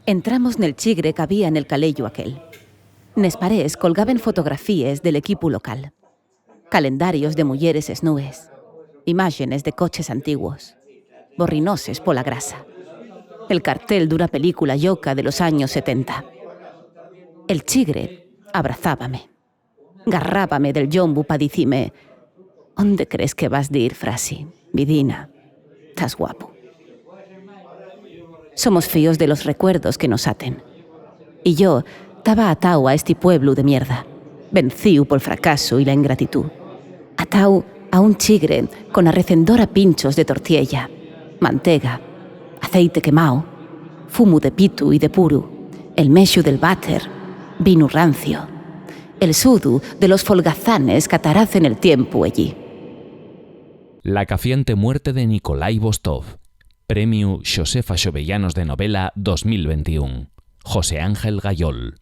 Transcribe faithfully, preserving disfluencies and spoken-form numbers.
Entramos nel chigre qu'había nel caleyu aquel. Nes parees colgaben fotografíes del equipu local. Calendarios de muyeres esnúes, imáxenes de coches antiguos, borrinoses pola grasa, el cartel d'una película lloca de los años setenta. El chigre abrazábame, garrábame del llombu pa dicime: "¿Ónde crees que vas dir, Frasi? Vidina, tas guapu". Somos fíos de los recuerdos que nos aten. Y yo taba atáu a esti pueblu de mierda, vencíu pol fracasu y la ingratitú. Atáu a un chigre con arrecendor a pinchos de tortiella, mantega, aceite quemao, fumu de pitu y de puru, el mexu del váter, vinu rancio, el sudu de los folgazanes qu'ataracen el tiempu ellí. La cafiente muerte de Nikolai Vostov. Premiu Xosefa Xovellanos de Novela dos mil ventiún. José Ángel Gayol.